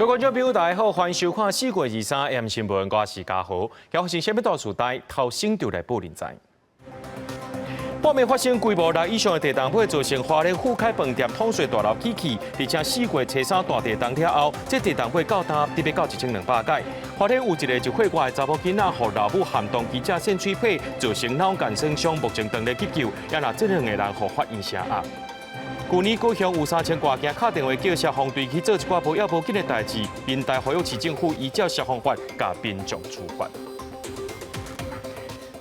各位觀眾朋友，大家好，歡迎收看四月23 AM 新聞，我是嘉豪。今發生啥物大事代，頭先就來報您知。半暝發生規模六以上的地動尾，造成花蓮富凱飯店統帥大樓起去，而且四月初三大地動了後，這地動尾到今得欲到1200擺。花蓮有一個一歲外的查某囡仔，予老母含動機車扇喙皮，造成腦幹損傷，目前當咧急救，也若這兩个人予法院聲押。舊年高雄有3000外件敲電話叫消防隊去做一寡無要無緊的代誌，民代和市政府依照消防法共民眾處罰。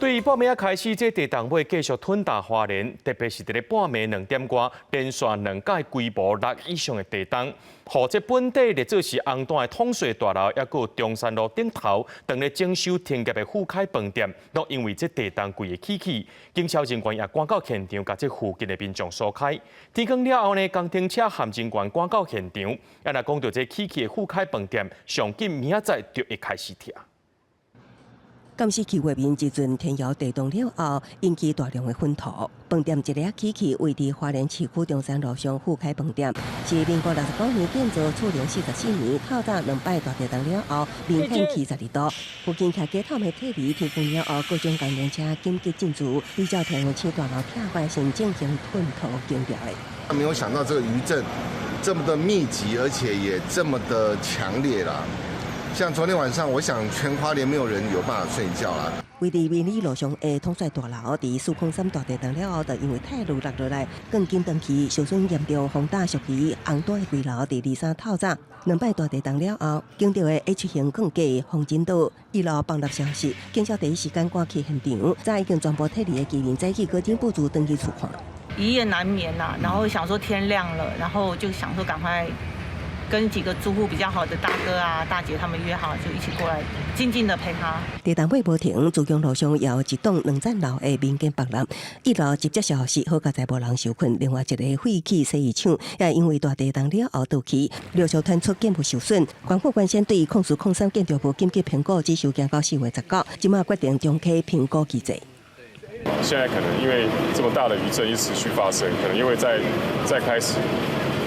對於半暝仔開始，這地動尾繼續吞打花蓮，特別是佇咧半暝2點外，連續兩擺規模六以上的地動，予這本地列做是紅單的統帥大樓，抑閣有中山路頂頭，當咧整修停業的富凱飯店，攏因為這地動規个起去，警消人員也趕到現場，共這附近的民眾疏開。天光了後呢，工程車和人員趕到現場，也若講著這起去的富凱飯店，上緊明仔載就會開始拆。監視器畫面，這陣天搖地動了後，引起大量的糞土。飯店一个起去，位佇花蓮市區中山路上富凱飯店，是民國69年建造，厝齡44年，透早兩擺大地動了後，明顯起12度。附近徛街透的撤離，天光了後，各種工程車緊急進駐，比照天文市大樓拆壞，先進行糞土清掉的。沒有想到這個餘震這麼的密集，而且也這麼的強烈啦。像昨天晚上，我想全花蓮沒有人有辦法睡覺啦。位佇民里路上的統帥大樓，佇403大地動了後，就因為鐵路落落來，鋼筋斷去，受損嚴重，風打屬於紅單的規樓，佇23透早兩擺大地動了後，驚著的 H 型鋼架風箏倒，一樓崩落消失，警消第一時間趕去現場，早已經全部撤離的居民早起閣忍不住轉去厝看。一夜難眠啦，然後想說天亮了，然後就想說趕快跟幾個住戶比較好的大哥啊、大姐他們約好，就一起過來靜靜的陪他。地動尾無停，自強路上也有一棟兩層樓的民間崩落，一樓接接消息，好佳哉無人受困。另外一个廢棄洗衣廠也因為大地動了後倒去，陸續傳出建物受損。縣府原先對0403建築物緊急評估只修行到4月19，這馬決定重啟評估機制。現在可能因為這麼大的餘震一持續發生，可能因為再開始。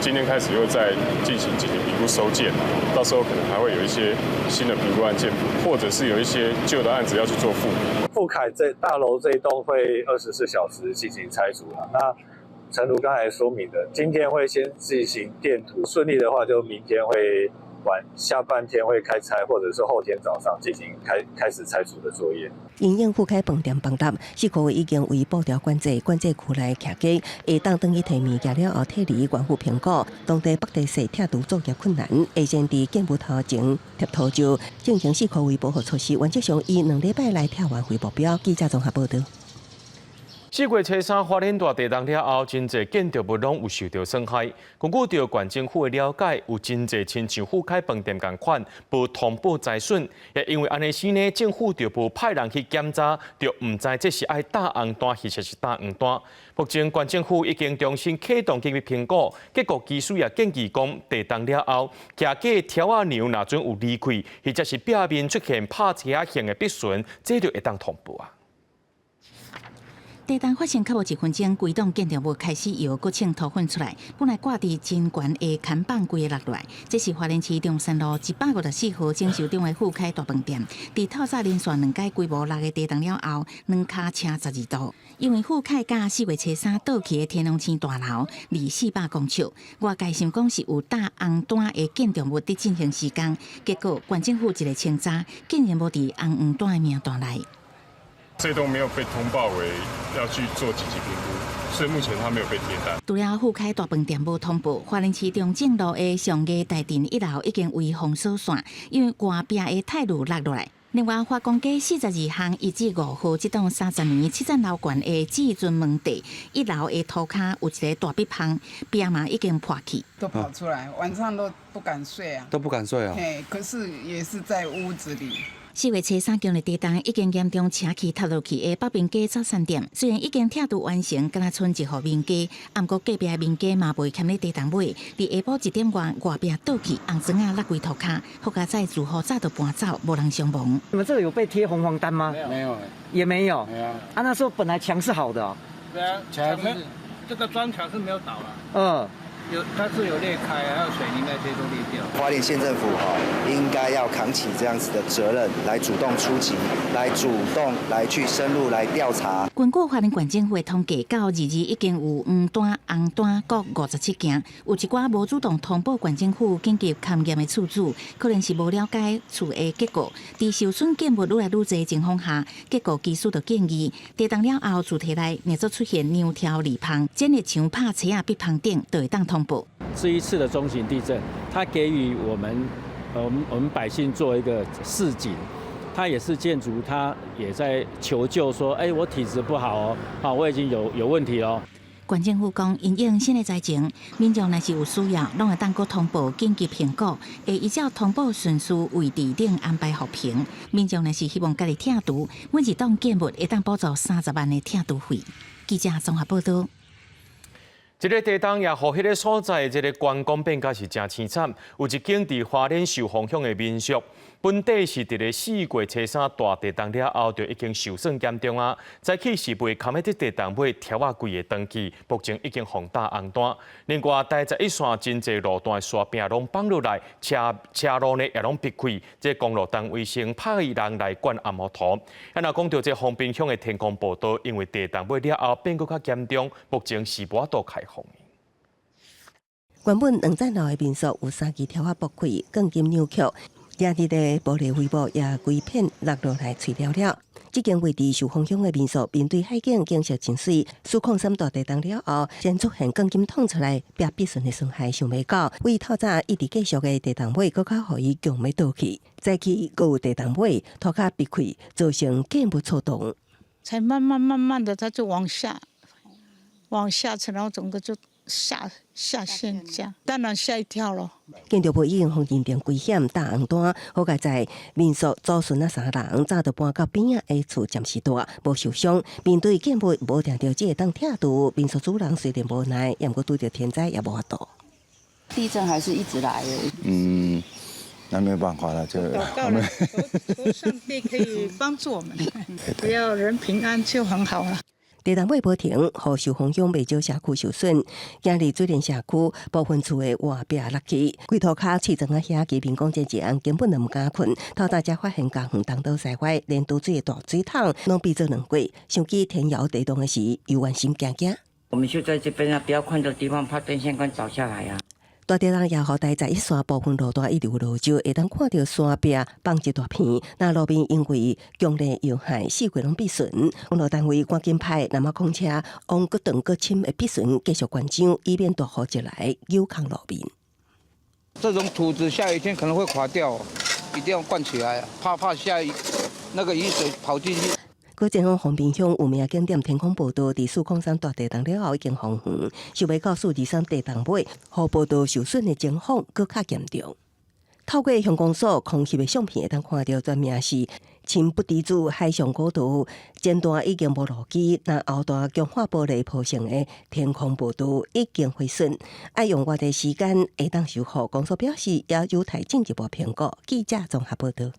今天開始又再進行緊急評估收件，到時候可能還會有一些新的評估案件，或者是有一些舊的案子要去做復評。富凱這大樓這一棟會24小時進行拆除了。那誠如剛才說明的，今天會先進行電圖，順利的話就明天會晚下半天會開拆，或者是後天早上進行開始拆除的作業。因應富凱飯店崩塌，市區已經為步調管制，管制區內徛家，下當轉去提物件了後，撤離縣府評估，當地北地勢拆除作業困難，會先佇建物頭前貼塗石，進行四箍圍保護措施，原則上以2禮拜內拆完為目標。記者綜合報道。四月初三花蓮大地動了後，真濟建築物攏有受著損害。根據著縣政府的了解，有真濟親像富凱飯店仝款，無通報災損。也因為按呢時呢，政府就無派人去檢查，就毋知這是愛打紅單，抑或是打黃單。目前縣政府已經重新啟動緊急評估，結果技師也建議講，地動了後，徛家柱仔梁若準有離開，或者是壁面出現拍車仔形的篦痕，這就會當通報啊。地動發生較無一分鐘，規棟建築物開始搖，閣衝土粉出來。本來掛佇真懸的看板規个落來。這是花蓮市中山路154號整修中的富凱大飯店。佇透早連續兩擺規模六个地動了後，兩跤車12度。因為富凱佮四月初三倒去的天龍星大樓離400公尺，外界想講是有打紅單的建築物佇進行施工，結果縣政府一个清查，竟然無佇紅黃單的名單內。這棟沒有被通報為要去做緊急評估，所以目前它沒有被貼單。除了富凱大飯店無通報，花蓮市中正路的上藝大殿一樓已經為封鎖線，因為外壁的鐵路落落來。另外，華光街42巷1至5號這棟30年七層樓懸的至尊門店一樓的塗跤有一个大壁縫，壁嘛已經破去。都跑出來，晚上都不敢睡啊。都不敢睡啊。嘿，可是也是在屋子裡。四月初三強烈地動已經嚴重斜去塌落去的北平街早餐店，雖然已經拆除完成，敢若賰一戶民家，毋過隔壁的民家嘛袂堪咧地動尾，佇下晡1點外外壁倒去，紅磚仔落規塗跤，好佳哉住戶早就搬走，無人傷亡。你們這個有被貼紅黃單嗎？沒有，也沒有。沒有。啊，那時候本來牆是好的。對啊，牆沒，這個磚牆是沒有倒了。有，它是有裂開，還有水泥那些都裂掉。花蓮縣政府哈應該要扛起這樣子的責任，來主動出擊，來主動來去深入來調查。根據花蓮縣政府的統計，到二二已經有黃單、紅單各57件，有一寡無主動通報縣政府緊急勘驗的厝主，可能是無了解厝的結構。佇受損建物愈來愈濟情況下，結構技師就建議，地動了後厝體內若做出現梁柱裂縫、剪力牆拍斜仔壁縫等，就會當通報。這一次的中型地震，它給予我們百姓做一個示警，它也是建築，它也在求救，說：哎，我體質不好哦，啊，我已經有問題哦。縣政府講，因應新的災情，民眾若是有需要，攏會當閣通報緊急評估，會依照通報順序為置頂安排復評。民眾若是希望家己拆除，每一棟建物會當補助30萬的拆除費。記者綜合報導。這个地動也予彼个所在，這个觀光變甲是誠凄慘。有一間佇花蓮壽豐鄉的民宿，本底是佇咧4月初3大地動了後就已經受損嚴重啊。早起是袂堪得這地動尾柱仔規个斷去，目前已經予打紅單。另外，台十一線真濟路段的山壁攏崩落來，車車路呢也攏閉開。這公路單位先派人來灌紅毛土。啊，若講著這豐濱鄉的天空步道，因為地動尾了後變閣較嚴重，目前是無法度開放。原本兩層樓的民宿有三支柱仔剝開，鋼筋扭曲，壓佇的玻璃帷幕也規片落落來碎了了。這間位佇壽豐鄉的民宿，面對海景，景色真媠。403大地動了後，先出現鋼筋挵出來，壁壁順的損害想袂到，為透早一直繼續的地動尾，閣較予伊強欲倒去，早起閣有地動尾，塗跤閉開，造成建物錯動。才慢慢慢慢的，它就往下，往下沉，然後整個就下陷這樣，當然嚇一跳咯。建築部已經予認定危險打紅單，好佳哉民宿祖孫仔三人早就搬到邊仔的厝暫時蹛，無受傷。面對建物無定著只會當拆除，民宿主人雖然無奈，毋過拄著天災也無法度。地震還是一直來的。嗯，那沒有辦法了，就禱告了，求上帝可以幫助我們，只要人平安就很好了。地動尾無停，予壽豐鄉袂少社區受損。今日水蓮社區部分厝的外壁落去，規塗跤碎磚仔遐，居民講這一暗根本就毋敢睏。透早才發現家園東倒西歪，連櫥水的大水桶攏變做兩過。想起天搖地動的時，猶原心驚驚。我們就在這邊啊，不要看的地方，怕電線桿倒下來啊。大地動也予台十一線部分路段一直有落石，會當看著山壁放一大片。那路面因為強烈搖撼，四界攏變順。公路單位趕緊派南馬礦車往閣長閣深的筆順繼續關張，以免大雨一來扭空路面。這種土質下雨天可能會垮掉，一定要灌起來，怕下雨那個雨水跑進去。閣前往豐濱鄉有名景點天空步道，佇403大地動了後已經封園，想袂到423地動尾，予步道受損的情況閣較嚴重。透過鄉公所空翕的相片，會當看著全名是深不知子海上古道，前段已經無路基，那後段強化玻璃鋪成的天空步道已經毀損，愛用偌濟時間會當修復？公所表示也有待進一步評估。記者綜合報導。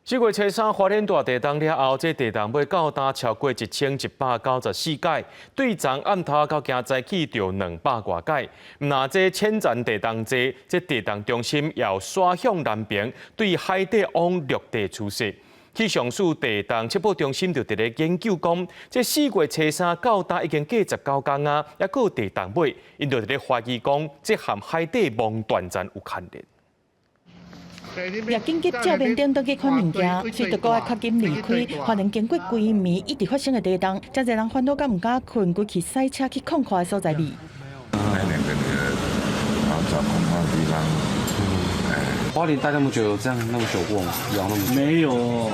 4月初3花蓮大地動了後，這地動尾到今超過1194改，對昨暗頭到今早起著200外改。毋但這淺層地動濟，這地動中心也有徙向南爿，對海底往陸地趨勢。氣象署地動測報中心就佇咧研究講，這4月初3到今已經過19工啊，猶閣有地動尾，𪜶就佇咧懷疑講，這和海底墓斷層有牽連。掠緊急照明燈倒去看物件，隨著閣愛較緊離開。花蓮經過規暝一直發生的地動，誠濟人煩惱甲毋敢睏，規氣駛車去空曠的所在裡。那兩個女兒，然後找空曠的地方。花蓮待那麼久，有這樣那麼久過嗎？搖那麼久？沒有，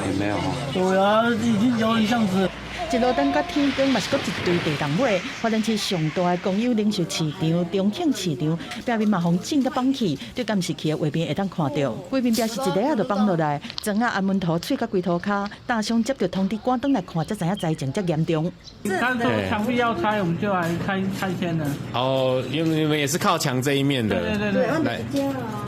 也沒有哈。對啊，已經搖一下子。一路燈到天光，嘛是閣一堆地動尾。花蓮市上大的公有零售市場中慶市場，壁面嘛予震甲崩去，對監視器的畫面會當看著。規面壁是一下仔就崩落來，磚仔安穩塗碎甲規塗跤，大商接著通知趕轉來看，才知影災情遮嚴重。他說牆壁要拆，我們就來拆遷了。哦，因為你們也是靠牆這一面的。對對對。來。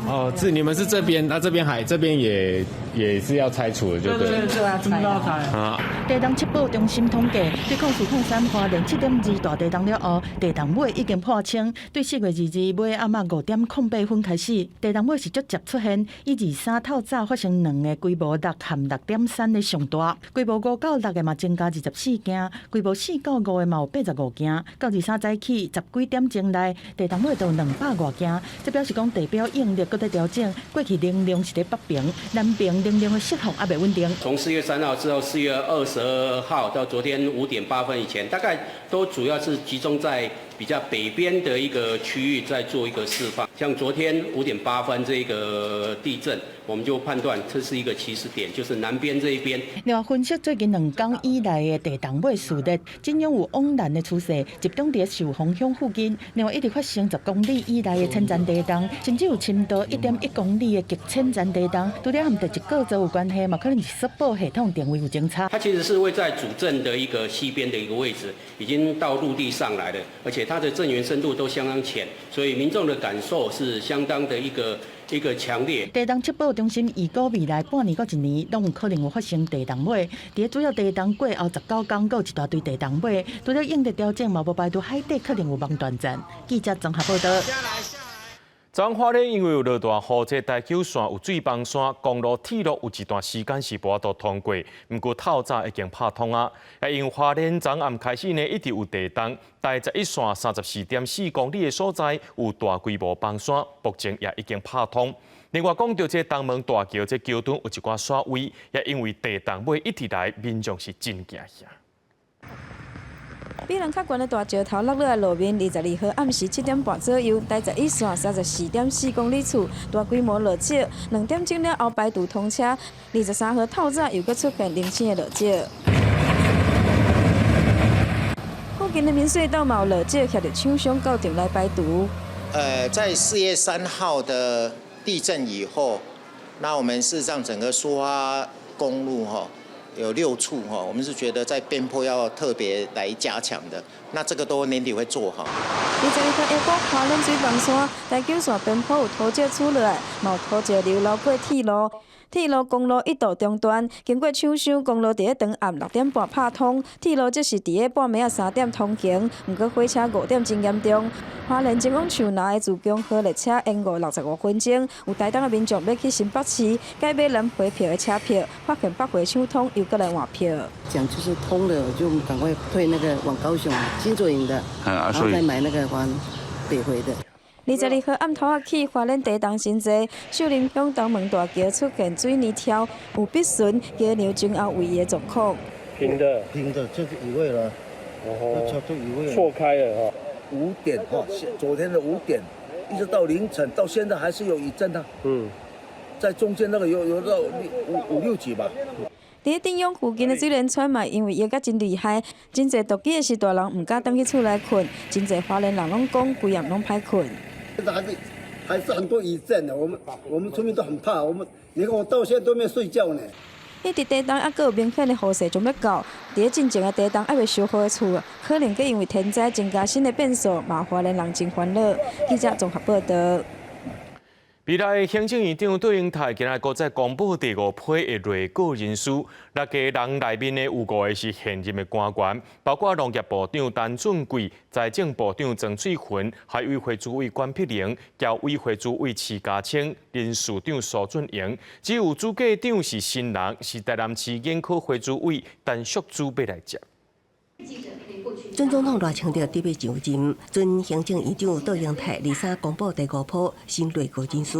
哦，是你們是這邊，那這邊還這邊也是要拆除的，就對。對對對，全部都要拆。啊。地動測報中心統計，對04/03花蓮7.2大地動了後，地動尾已經破清。對4月22尾暗仔5點08分開始，地動尾是足捷出現，以23透早發生兩个規模6和6.3的上大，規模5到6的嘛增加24件，規模4到5的嘛有85件。到23早起十幾點鐘內，地動尾就200外件，這表示講地表應力閣咧調整，過去能量是佇北爿，南爿能量的釋放猶未穩定。從4月3號之後，4月22號到昨天5點8分以前，大概都主要是集中在比較北邊的一個區域在做一個釋放。像昨天五點八分這個地震，我們就判斷這是一個起始點，就是南邊這一邊。另外分析最近兩天以來的地動尾序列，怎樣有往南的趨勢，集中佇壽豐鄉附近。另外一直發生10公里以內的淺層地動，甚至有深度1.1公里的極淺層地動，除了和地質構造有關係，嘛可能是測報系統定位有偵差。它其實是位在主震的一個西邊的一個位置，已經到陸地上來了，而且它的震源深度都相當淺，所以民眾的感受是相當的一個強烈。地動測報中心預估未來半年到一年，攏有可能有發生地動尾。佇主要地動過後19天，閣有一大堆地動尾，除了應力調整，嘛無排除海底可能有網斷層。記者綜合報道。昨花蓮因為有落大雨，這台九線有水崩山，公路、鐵路有一段時間是無法度通過。毋過透早已經拍通啊。因為花蓮昨暗開始呢，一直有地動，台十一線34.4公里的所在有大規模崩山，目前也已經拍通。另外講到這東門大橋這橋墩有一寡徙位，也因為地動尾一直來，民眾是真驚嚇。比人較懸的大石頭落落來路面，22號暗時7點半左右，台十一線34.4公里處大規模落石，2點鐘了後排除通車。23號透早又閣出現零星的落石，附近的明隧道嘛有落石，協助廠商到場來排除。在4月3號的地震以後，那我們事實上整個蘇花公路哈，有6處哈，我們是覺得在邊坡要特別來加強的，那這個都年底會做好。22號下晡花蓮水崩山，台九線邊坡有土石出落來，嘛有土石流流過鐵路，鐵路公路一度中斷，經過搶修，公路佇咧當暗6點半拍通，鐵路則是佇咧半暝仔3點通行，毋過火車誤點真嚴重。花蓮前往樹林的自強號列車延誤65分鐘，有台東的民眾欲去新北市改買南迴票的車票，發現北迴搶通又閣來換票。講就是通了，就趕快退那個往高雄新竹營的，然後再買那個往北迴的。22號暗頭仔起，花蓮地動真濟，秀林鄉東門大橋出現水泥柱，有必順橋梁前後位移的狀況。平的，平的，就是移位了，哦，就移位錯開了哈。5點哈，昨天的5點，一直到凌晨，到現在還是有餘震的。在中間那個有到五六級吧。佇咧鎮永附近的水璉村嘛，因為搖甲真厲害，真濟獨居的序大人毋敢轉去厝內睏，真濟花蓮人攏講規暗攏歹睏。現在還是很多餘震的，我們村民都很怕，我們你看我到現在都沒睡覺呢。一直地動猶閣有明顯的雨勢將欲到，佇咧進前的地動猶未修好的厝，可能閣因為天災增加新的變數，嘛花蓮人真煩惱。記者綜合報道。未來行政院長卓榮泰今日閣再公布第五批的內閣人事，六個人內面呢有五個是現任的官員，包括農業部長陳俊貴、財政部長曾翠雲、海委會主委管碧玲、僑委會主委徐家清、人事長蘇俊榮，只有主計長是新人，是台南市眼科會主委陳淑珠欲來接。準總統賴清德準備就任，準行政院長卓榮泰23公布第五波新內閣人事，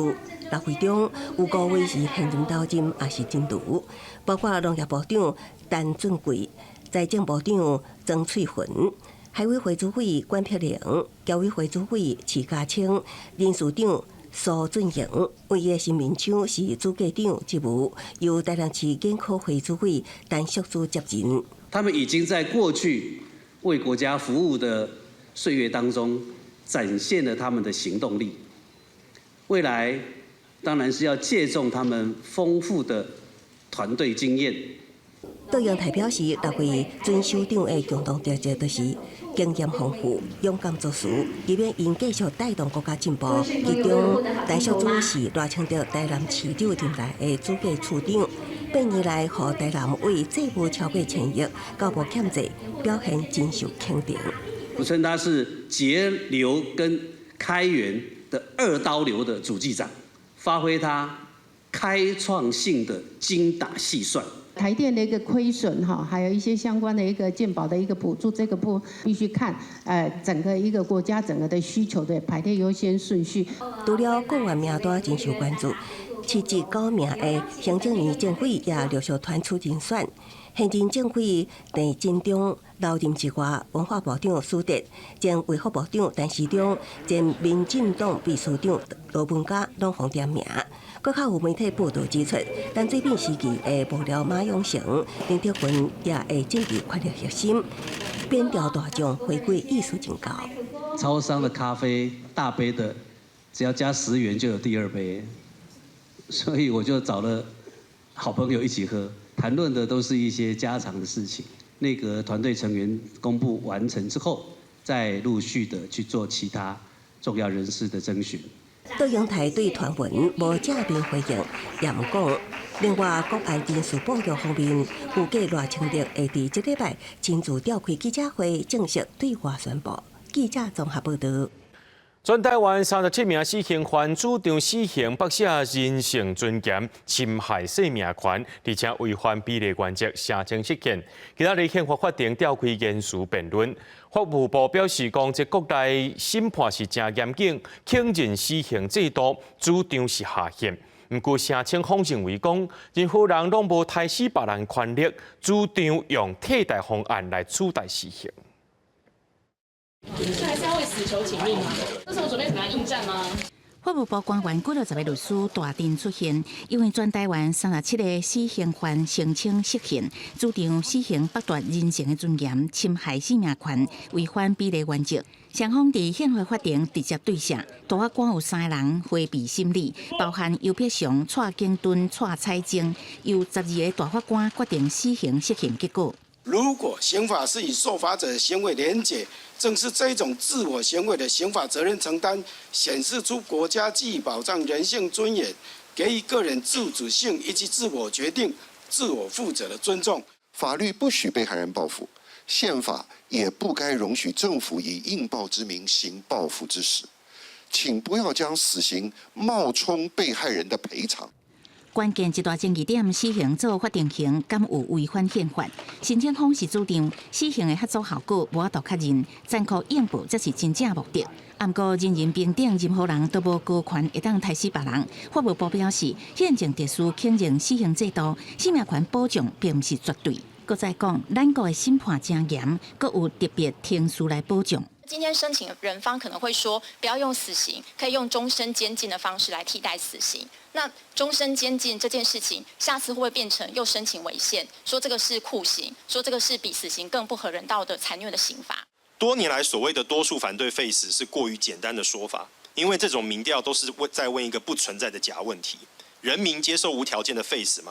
六位中有五位是現任頭任，也是真鵲，包括農業部長陳俊貴、財政部長曾翠雲、海委會主委管碧玲、僑委會主委徐家清、人事長蘇俊榮，唯一新面孔是主計長職務，由台南市眼科會主委陳淑珠接任。他們已經在過去為國家服務的歲月當中，展現了他們的行動力。未來當然是要借重他們豐富的團隊經驗。卓榮泰表示，六位準首長的共同特質就是經驗豐富、勇敢做事，希望𪜶繼續帶動國家進步。其中，陳淑珠是賴清德台南市長任內的主計處長， 8年來，予台南為債務超過千億，交無欠債，表現真受肯定。我稱他是節流跟開源的二刀流的主計長，發揮他開創性的精打細算。台電的一個虧損哈，還有一些相關的一個健保的一個補助，這個部必須看，整個一個國家整個的需求的排列優先順序。除了閣員名單真受關注，七至九名的行政院政委也陸續傳出人選。現任政委鄭振中留任之外，文化部長蘇德、前衛福部長陳時中、前民進黨秘書長羅文嘉攏予點名。閣較有媒體報導指出，陳水扁時期的幕僚馬永成、林德雲也會進入權力核心，邊調大將回歸意思真高。超商的咖啡大杯的，只要加10元就有第二杯，所以我就找了好朋友一起喝，談論的都是一些家常的事情。內閣團隊成員公布完成之後，再陸續的去做其他重要人士的徵詢。卓榮泰對傳聞無正面回應，也毋講。另外，國安人事布局方面，預計賴清德會佇這禮拜親自召開記者會，正式對外宣布。記者綜合報導。全台灣37名死刑犯主張死刑剝削人性尊嚴、侵害生命權，而且違反比例原則，聲稱失憲。今仔日憲法法庭召開言詞辯論，法務部表示講，這國內審判是誠嚴謹，肯認死刑制度主張是合憲。毋過聲稱方認為講，任何人攏無刣死別人權力，主張用替代方案來取代死刑。是還是要為死囚請命嗎？這是我準備怎麼樣應戰嗎？法務部官員幾落十个律師大陣出現，因為全台灣37個死刑犯聲稱釋憲，主張死刑剝奪人性的尊嚴、侵害生命權、違反比例原則。雙方佇憲法法庭直接對峙，大法官有三個人迴避審理，包含游碧祥、蔡景敦、蔡彩晶，由12個大法官決定死刑釋憲結果。如果刑法是與受罰者行為連結，正是這種自我行為的刑法責任承擔，顯示出國家既保障人性尊嚴，給予個人自主性以及自我決定、自我負責的尊重。法律不許被害人報復，憲法也不該容許政府以應報之名行報復之實。請不要將死刑冒充被害人的賠償。關鍵一大爭議點，死刑做法定刑，敢有違反憲法？申請方是主張死刑的嚇阻效果無法度確認，殘酷應報才是真正目的。毋過人人平等，任何人都無高權會當刣死別人。法務部表示，憲政特殊肯認死刑制度，生命權保障並毋是絕對。閣再講，咱國的審判誠嚴，閣有特別程序來保障。今天申請人方可能會說，不要用死刑，可以用終身監禁的方式來替代死刑。那終身監禁這件事情，下次會不會變成又申請違憲，說這個是酷刑，說這個是比死刑更不合人道的殘虐的刑罰？多年來所謂的多數反對廢死是過於簡單的說法，因為這種民調都是問在問一個不存在的假問題：人民接受無條件的廢死嗎？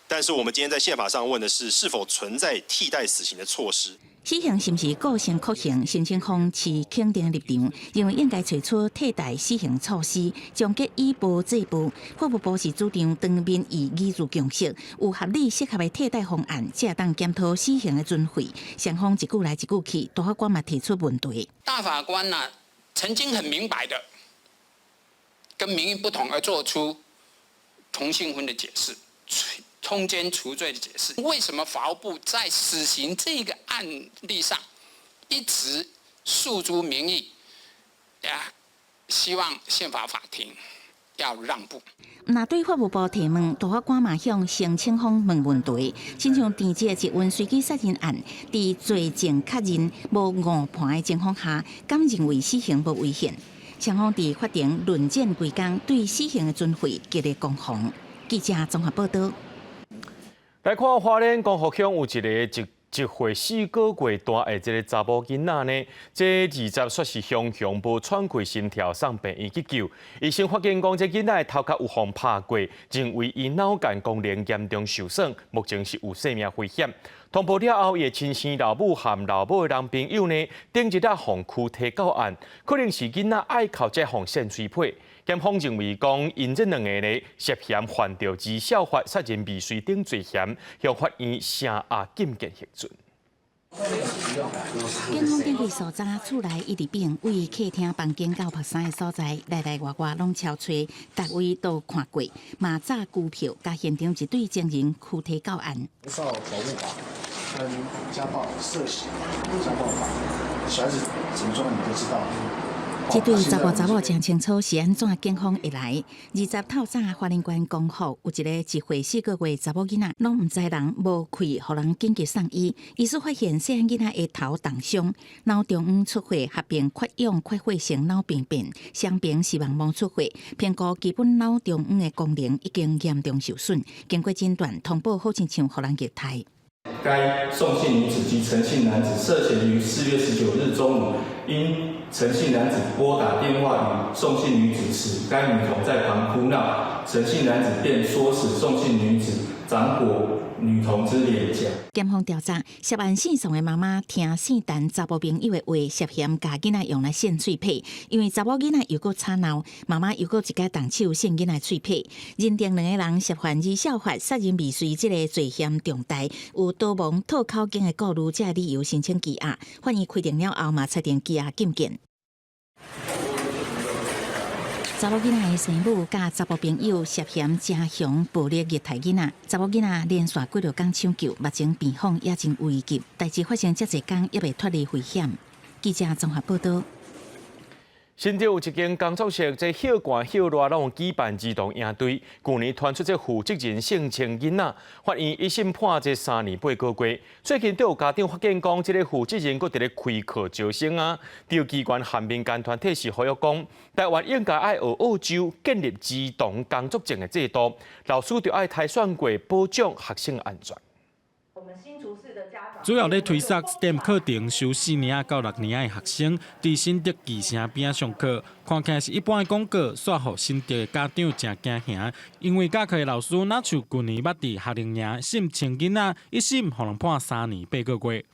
但是我們今天在憲法上問的是，是否存在替代死刑的措施？死刑是毋是構成酷刑？申請方持肯定立場，認為應該提出替代死刑措施，終結以暴制暴。法務部是主張當民意凝聚共識，有合理適合的替代方案，才會當檢討死刑的存廢。雙方一句來一句去，大法官嘛提出問題。大法官呢，曾經很明白的，跟民意不同而做出同性婚的解釋。通姦除罪的解釋，為什麼法務部在死刑這個案例上一直訴諸民意，呀，希望憲法法庭要讓步。若對法務部提問，大法官嘛向申請方問問題，親像鄭捷運隨機殺人案，佇罪證確認無誤判的情況下，敢認為死刑無違憲？雙方佇法庭論戰規工，對死刑的存廢激烈攻防。記者綜合報導。來看花蓮光復鄉有一个一歲4個月大的這个查某囡仔呢，這20煞是雄雄無喘氣心跳送病院急救。醫生發現講，這囡仔的頭殼有予拍過，認為伊腦幹功能嚴重受損，目前是有生命危險。通報了後，伊的親生老母和老母的男朋友呢，頂日仔予拘提到案，可能是囡仔愛哭才予搧水皮。檢方認為講，𪜶這兩个呢涉嫌犯著兒少法、殺人未遂等罪嫌，向法院聲押禁見核准。警方頂櫃搜查厝內一直變，位客廳房間到曝衫的所在，內內外外攏搜揣，逐位都看過，嘛紮拘票，共現場一對證人拘提到案。少保護法跟家暴涉嫌家暴法，小孩子怎麼狀況你都知道。這對查埔查某誠清楚是按怎警方會來。20透早，花蓮縣光復有一個1歲4個月查某囡仔，攏毋知人無氣，予人緊急送醫。醫師發現細漢囡仔的頭重傷，腦中央出血，合併缺氧缺血性腦病變，雙邊視網膜出血，評估基本腦中央的功能已經嚴重受損。經過診斷，通報好親像予人虐待。該宋姓女子及陳姓男子涉嫌於4月19日中午，因陳姓男子撥打電話與宋姓女子時，該女童在旁哭鬧，陳姓男子便唆使宋姓女子掌摑女童之臉頰。檢方調查，涉案姓宋的媽媽聽姓陳查某朋友的話，涉嫌共囡仔用來搧喙䫌，因為查某囡仔又閣吵鬧，媽媽又閣一擺動手搧囡仔喙䫌，認定兩个人涉犯兒少法、殺人未遂這个罪嫌重大，有逃亡、套口供的顧慮，這个理由申請羈押。法院開庭了後，嘛裁定羈押禁見。查某囡仔的生母佮查埔朋友涉嫌誠兇暴力虐待囡仔，查某囡仔連續幾落工搶救，目前病況也真危急，代誌發生遮濟工猶未脫離危險。記者綜合報道。新竹有一間工作室，這歇寒歇熱攏有舉辦兒童營隊。舊年傳出這負責人性侵囡仔，法院一審判這3年8個月。最近都有家長發現講，這个負責人閣佇咧開課招生啊。著機關和民間團體是呼籲講，台灣應該愛學澳洲建立兒童工作證的制度，老師著愛篩選過保障學生安全。主要咧推捒 STEM 課程，收4年到6年的學生，佇新竹巨城邊仔上課，看起來是一般的廣告，煞予新竹的家長誠驚嚇，因為教課的老師若像舊年捌佇夏令營性侵囡仔，一審予人判3年8個月。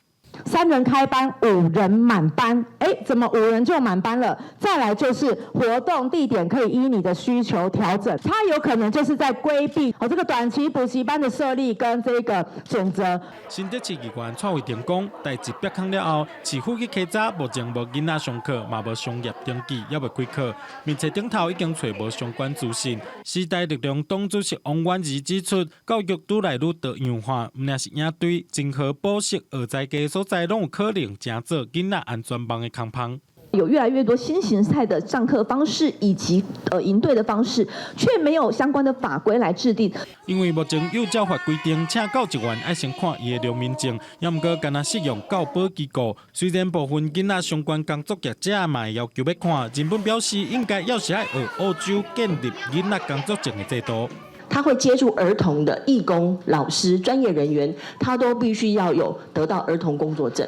三人開班，五人滿班，哎，怎麼五人就滿班了？再來就是活動地點可以依你的需求調整，他有可能就是在規避哦這個短期補習班的設立跟這個準則。新竹市議員蔡惠婷講，代誌煏空了後，市府去稽查，目前無囡仔上課，嘛無商業登記，猶未開課。面冊頂頭已經揣無相關資訊。時代力量黨主席王婉儀指出，教育愈來愈多樣化，毋但是營隊、綜合補習、學在家所在，攏有可能成做囡仔安全網的空縫。有越來越多新形態的上課方式以及營隊的方式，卻沒有相關的法規來制定。因為目前幼教法規定，請教職員愛先看伊的良民證，猶毋過干焦適用教保機構。雖然部分囡仔相關工作業者嘛會要求欲看，日本表示應該猶是愛學澳洲建立囡仔工作證的制度。他會接觸兒童的義工、老師、專業人員，他都必須要有得到兒童工作證。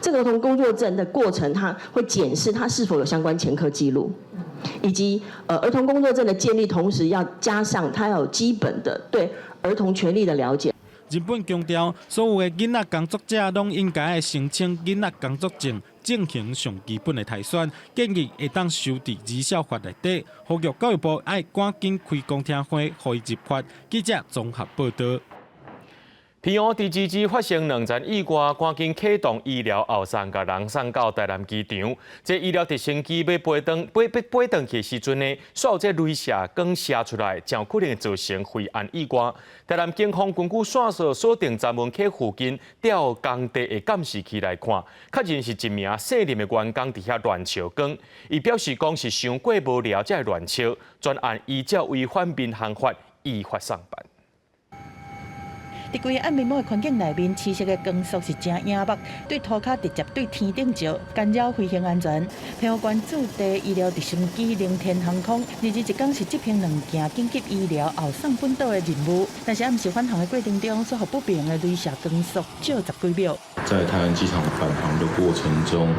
這個兒童工作證的過程，他會檢視他是否有相關前科記錄，以及兒童工作證的建立，同時要加上他要有基本的對兒童權利的了解。日本強調，所有的囡仔工作者攏應該愛申請囡仔工作證，進行上基本的篩選，建議會當修佇兒少法內底，呼籲教育部愛趕緊開公聽會，予伊入法。記者綜合報道。屏陽佇芝芝發生兩層意外，趕緊啟動醫療後送，共人送到台南機場。這醫療直升機欲飛轉飛欲飛轉去的時陣呢，煞有這雷射光射出來，誠有可能造成飛安意外。台南警方根據線索鎖定閘門口附近調工地的監視器來看，確認是一名姓林的員工佇遐亂笑光。伊表示講是傷過無聊才會亂笑，全案依照違反民航法依法送辦。佇規个暗暝暝的環境內面，赤色的光束是誠誘目，對塗跤直接對天頂照，干擾飛行安全。屏陽縣駐地醫療直升機凌天航空，21工是執行兩件緊急醫療後送本島的任務，但是暗時返航的過程中，煞予不明的雷射光束照十幾秒。在台南機場返航的過程中，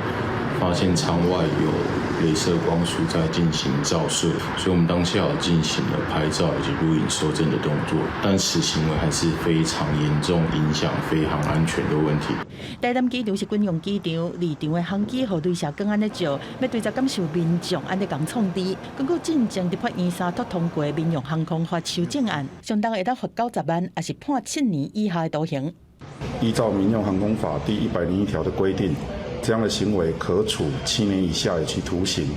發現艙外有雷射光束在進行照射，所以我們當下有進行了拍照以及錄影收證的動作，但此行為還是非常嚴重影響飛航安全的問題。台南機場是軍用機場，離場的航機予雷射光按呢照，欲對著感受民眾按呢共創治。根據進前立法院三讀通過民用航空法修正案，上重會當罰90萬，抑是判7年以下的徒刑。依照民用航空法第101條的規定，這樣的行為可處7年以下有期徒刑，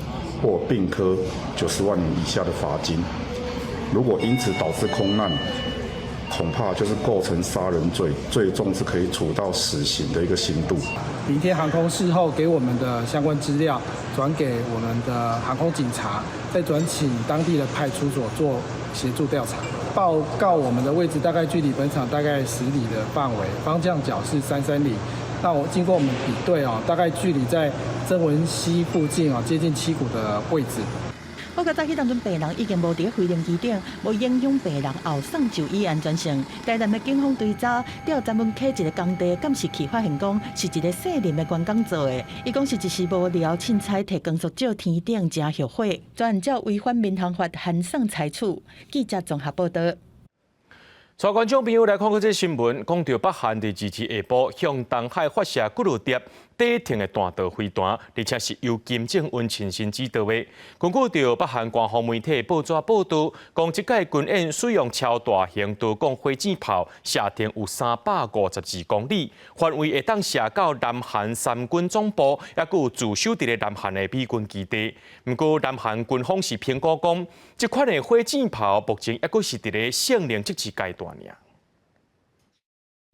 或併科90萬元以下的罰金。如果因此導致空難，恐怕就是構成殺人罪，最重是可以處到死刑的一個刑度。明天航空事後給我們的相關資料，轉給我們的航空警察，再轉請當地的派出所做協助調查。報告我們的位置大概距離本場大概10里的範圍，方向角是330。那我經過我們比對哦，大概距離在曾文溪附近哦，接近七股的位置。不過早起當陣病人已經無佇飛行機頂，無影響病人後送就醫安全性。台南的警方追查，調專門開一個工地監視器，發現講是一個姓林的員工做的。伊講是一時無聊，凊彩提光束照天頂，誠後悔。全按照違反民航法函送裁處。記者綜合報道。帶觀眾朋友來看看這新聞，講著北韓佇22下晡向東海發射幾落粒短程的彈道飛彈，而且是由金正恩親身指導的。根據著北韓官方媒體報紙報導，講這擺軍演使用超大型多管火箭炮，射程有352公里，範圍會當射到南韓三軍總部，抑閣有駐守佇咧南韓的美軍基地。毋過南韓軍方是評估講，這款的火箭炮目前抑閣是佇咧性能測試階段爾。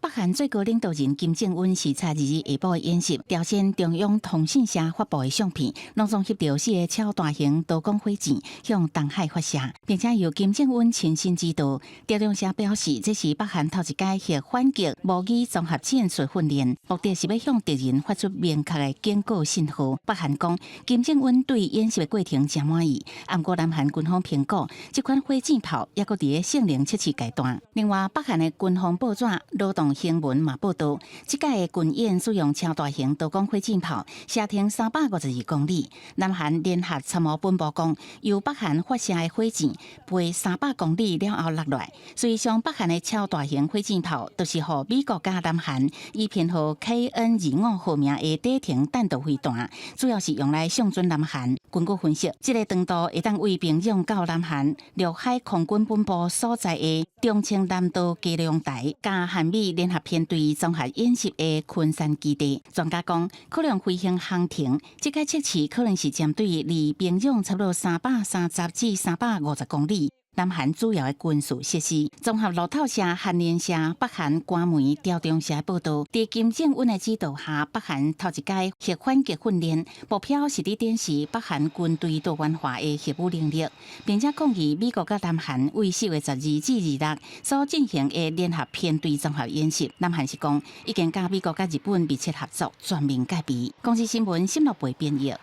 北韓最高領導人金正恩視察22下晡的演習，朝鮮中央通訊社發布的相片，攏總翕著四个超大型多管火箭向東海發射，並且由金正恩親身指導。朝中社表示，這是北韓頭一擺核反擊模擬綜合戰術訓練，目的是欲向敵人發出明確的警告信號。北韓講，金正恩對演習的過程誠滿意，毋過南韓軍方評估，這款火箭炮猶閣佇咧性能測試階段。另外，北韓的軍方報紙勞動新聞嘛報導，這擺的軍演使用超大型多管火箭炮，射程352公里。南韓聯合參謀本部講，由北韓發射的火箭飛300公里了後落來。事實上，北韓的超大型火箭炮都是予美國佮南韓以編號 KN-25號名的短程彈道飛彈，主要是用來相準南韓。根據分析，這个長度會當對平壤到南韓陸海空軍本部所在的忠清南道基隆台，佮韓美聯合編隊綜合演習的昆山基地。專家講，可能飛行航程，這個測試可能是針對離平壤差不多330至350公里。南韓主要的軍事設施，綜合路透社、韓聯社、北韓官媒朝中社報導，佇金正恩的指導下，北韓頭一擺核反擊訓練，目標是佇展示北韓軍隊多元化的核武能力，並且抗議美國佮南韓為4月12至26所進行的聯合編隊綜合演習。南韓是講已經佮美國佮日本密切合作，全面戒備。公視新聞沈樂培編譯。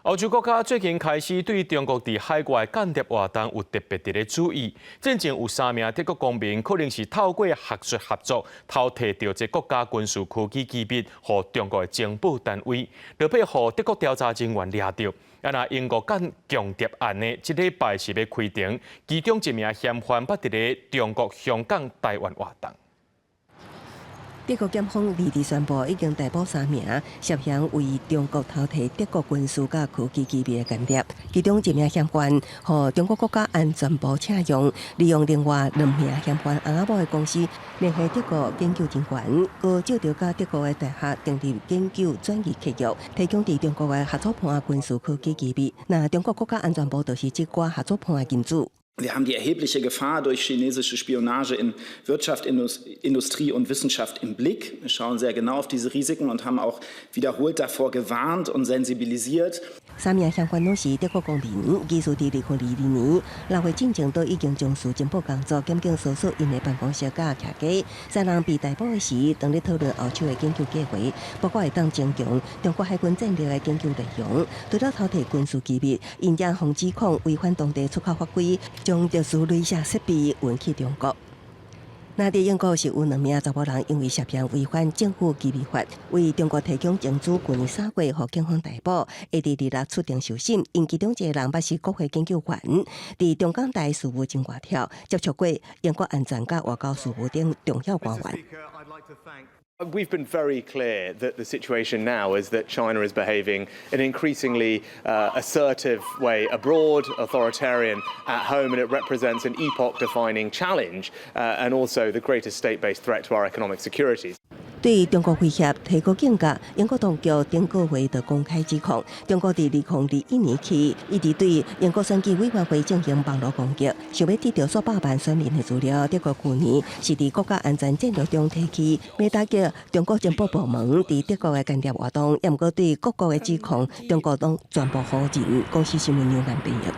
歐洲國家最近開始對中國佇海外間諜活動有特別佇咧注意。進前有三名德國公民可能是透過學術合作，偷提著這國家軍事科技機密，予中國的情報單位，落尾予德國調查人員掠著。啊，若英國間共諜案呢，這禮拜是欲開庭，其中一名嫌犯捌佇咧中國香港、台灣活動。德國檢方22宣布，已經逮捕三名涉嫌為中國偷提德國軍事佮科技機密的間諜，其中一名嫌犯予中國國家安全部請用，利用另外兩名嫌犯翁仔某的公司聯繫德國研究人員，閣借著佮德國的大學訂立研究轉移契約，提供佇中國的合作伴軍事科技機密。那中國國家安全部就是這寡合作伴的金主。 Wir haben die erhebliche Gefahr durch chinesische Spionage in Wirtschaft, Industrie und Wissenschaft im Blick. Wir schauen sehr genau auf diese Risiken und haben auch wiederholt davor gewarnt und sensibilisiert. 三名嫌犯攏是德國公民，疑似佇2022年6月進前都已經從事情報工作，檢警搜索𪜶的辦公室佮徛家。三人被逮捕的時，當咧討論後手的研究計劃，包括會當增強中國海軍戰力的研究內容。除了偷提軍事機密，𪜶也予指控違反當地出口法規，將特殊鐳射設備運去中國。那佇英國是有兩名查某人因為涉嫌違反政府機密法，為中國提供情資，舊年3月予警方逮捕，會佇26出庭受審。𪜶其中一個人捌是國會研究員，佇中港台事務真活跳，接觸過英國安全佮外交事務等重要官員。 We've been very clear that the situation now is that China is behaving in an increasingly assertive way abroad, authoritarian at home, and it represents an epoch defining challenge and also the greatest state based threat to our economic security. 對中國威脅提高警覺，英國當局頂個月就公開指控，中國佇2021年起一直對英國選舉委員會進行網路攻擊，想欲得著數百萬選民的資料。德國舊年是佇國家安全戰略中提起，欲打擊中國情報部門佇德國的間諜活動，毋過對各國的指控，中國攏全部否認。公視新聞楊蘭編譯。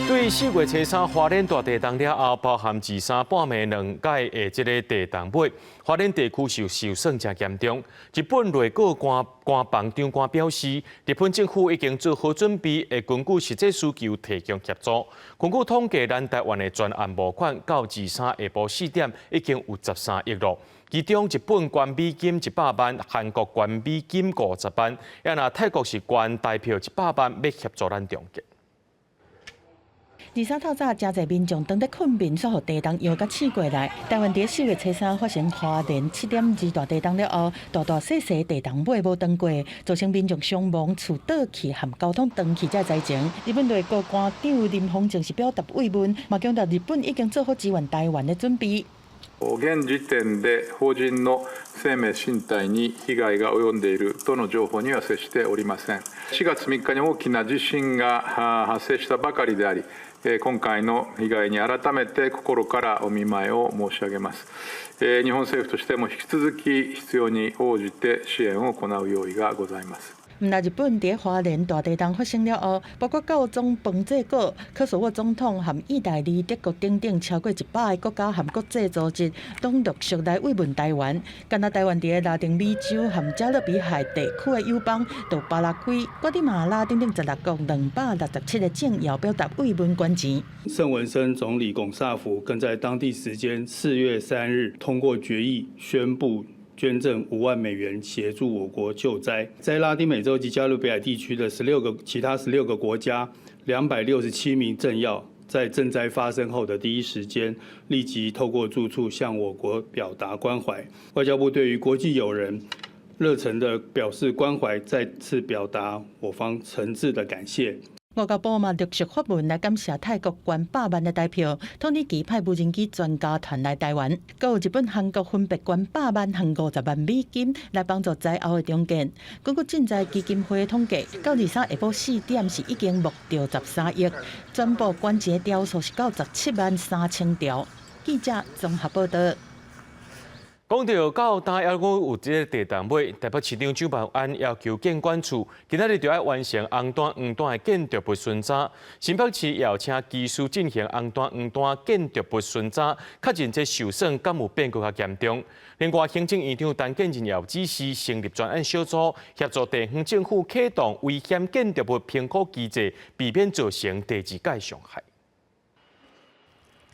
對4月初三花蓮大地動了後，包含二三半暝兩屆的這个地動尾，花蓮地區受損誠嚴重。日本內閣官房長官表示，日本政府已經做好準備，會根據實際需求提供協助。根據統計，咱台灣的全案募款到23下晡4點，已經有13億咯。其中日本捐美金100萬，韓國捐美金50萬，啊若泰國是捐台票100萬，欲協助咱重建。23透早，誠濟民眾當咧睏眠，煞予地動搖共醒過來。台灣佇4月初三發生花蓮7.2大地動了後，大大細細地動尾無斷過，造成民眾傷亡、厝倒去和交通斷去這災情。日本內閣官長林芳正是表達慰問，嘛強調日本已經做好支援台灣的準備。現時點で邦人の生命身體に被害が及んでいるとの情報には接しておりません。4月3日に大きな地震が発生したばかりであり、今回の被害に改めて心からお見舞いを申し上げます。日本政府としても引き続き必要に応じて支援を行う用意がございます。毋但日本佇花蓮大地動發生了後，包括教宗方濟各、科索沃總統和意大利、德國等等超過100个國家和國際組織，攏陸續來慰問台灣。敢若台灣佇拉丁美洲和加勒比海地區的友邦，到巴拉圭、瓜地馬拉等等16國267个政要表達慰問捐錢。聖文森總理龔薩福更在當地時間4月3日通過決議，宣布捐贈5萬美元協助我國救災，在拉丁美洲及加勒比海地區的其他16個國家，267名政要在震災發生後的第一時間，立即透過住處向我國表達關懷。外交部對於國際友人熱誠的表示關懷，再次表達我方誠摯的感謝。外交部嘛陸續發文來感謝泰國捐百萬的台票，土耳其派無人機專家團來台灣，閣有日本、韓國分別捐百萬和50萬美金來幫助災後的重建。根據賑災基金會統計，到23下晡4點是已經募著13億，全部捐錢條數是到17萬3千條。記者綜合報道。講到到今猶閣有這个地動尾，台北市長蔣萬安要求建管處今仔日就愛完成紅單黃單的建築物巡查。新北市也請技師進行紅單黃單建築物巡查，確認這受損敢有變閣較嚴重。另外，行政院長陳建仁也有指示成立專案小組，協助地方政府啟動危險建築物評估機制，避免造成第二屆傷害。